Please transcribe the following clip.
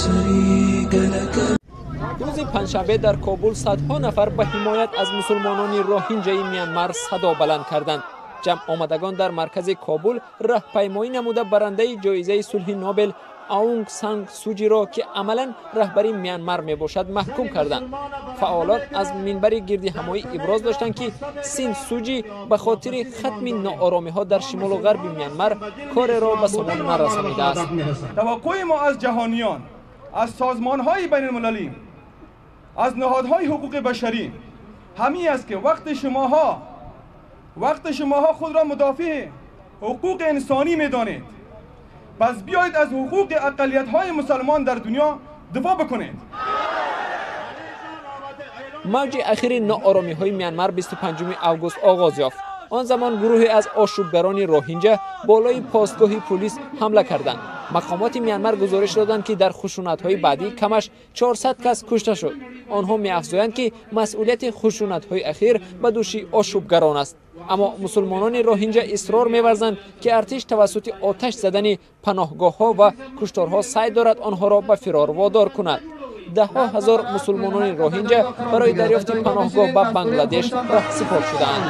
شريك لك. Рӯзи панҷшанбе дар Кобул садҳо нафар ба ҳимоят аз мусулмонони роҳинҷаи Мянмар садо баланд карданд. Ҷамъомадагон дар маркази Кобул раҳпаймоӣ намуда, барандаи ҷоизаи сулҳи Нобел Аунг Санг Суҷиро, ки амалан раҳбари Мянмар мебошад, маҳкум карданд. Фаъолон аз минбари гирдиҳамоӣ иброз доштанд, ки Син Суҷи ба хотири хатми ноОромиҳо дар шимолу ғарби Мянмар кореро ба сомон нарасонидааст. توقع ما از جهانیان، از سازمانهای بین المللی، از نهادهای حقوق بشری همین است که وقت شماها خود را مدافع حقوق انسانی میدانید، پس بیایید از حقوق اقلیت های مسلمان در دنیا دفاع بکنید. Мавҷи ахири ноОромиҳои Мянмар 25 август оғоз ёфт. Он замон гурӯҳе аз ошӯбгарони роҳинҷа болои постгоҳи пулис ҳамла карданд. Мақомоти Мянмар гузориш доданд, ки дар хушунатҳои баъдӣ камаш 400 кас кушта шуд. Онҳо меафзоянд, ки масъулияти хушунатҳои ахир ба дӯши ошӯбгарон аст. Аммо мусулмонони роҳинҷа исрор меварзанд, ки артиш тавассути оташ задани паноҳгоҳҳо ва кушторҳо саъй дорад онҳоро ба фирор водор кунад. Даҳҳо ҳазор мусулмонони роҳинҷа барои дарёфти паноҳгоҳ ба Бангладеш раҳсипор шудаанд.